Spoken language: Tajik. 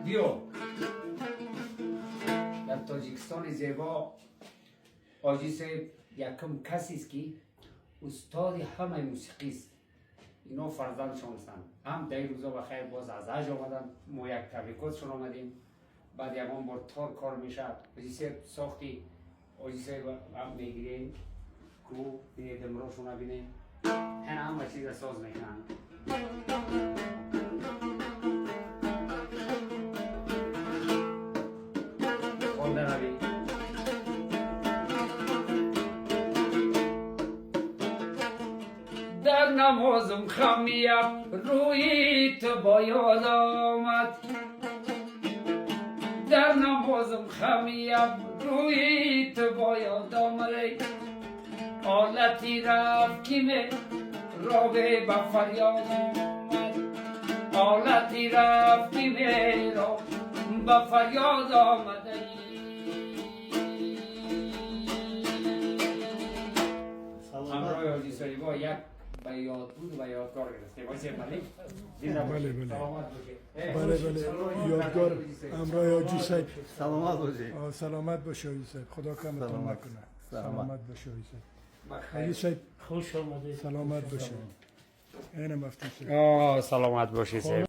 Биё, дар Тоҷикистони зебо Ҳоҷӣ соҳиб якум касест, ки устоди ҳамаи мусиқист. Ино фарзандшон ҳастанд. Ҳам дар ин рӯзо ба хайр боз аз ҳаҷ омаданд. Мо як табрикотшон омадем. Баъд ягон бор тор кор мешавад, ҳоҷӣ соҳиб сохти, ҳоҷӣ соҳиб ҳам мегирем ку бинед, имрошона бинем, ҳана ҳама чиза соз мекунанд. Хонда равӣ. Дар намозам хамияб рӯи ту ба ёд омад, дар намозам хамияб рӯи ту ба ёд омад, ҳолати рафт ки робе ба фарёд омад, ҳолати рафт ки меро ба фарёд омада. Ҳамроҳи ҳоҷӣ соҳибо як ба ёд буд ва ёдгор гирифтем. Ҳоҷӣ Малик, зинда Бале, бошед. Бале. Саломат бошед. Бале, ёдгор ҳамроҳи ҳоҷӣ соҳиб. Саломат бошед. Саломат бошӣ, ҳоҷӣ соҳиб, худо каматон Саломат. накунад. Саломат. Саломат бошӣ, ҳоҷӣ соҳиб. Бахайр. Ҳоҷӣ соҳиб. Хуш омадед. Саломат бошӣ. Инам мафтун соҳиб. Саломат бошед, соҳиб.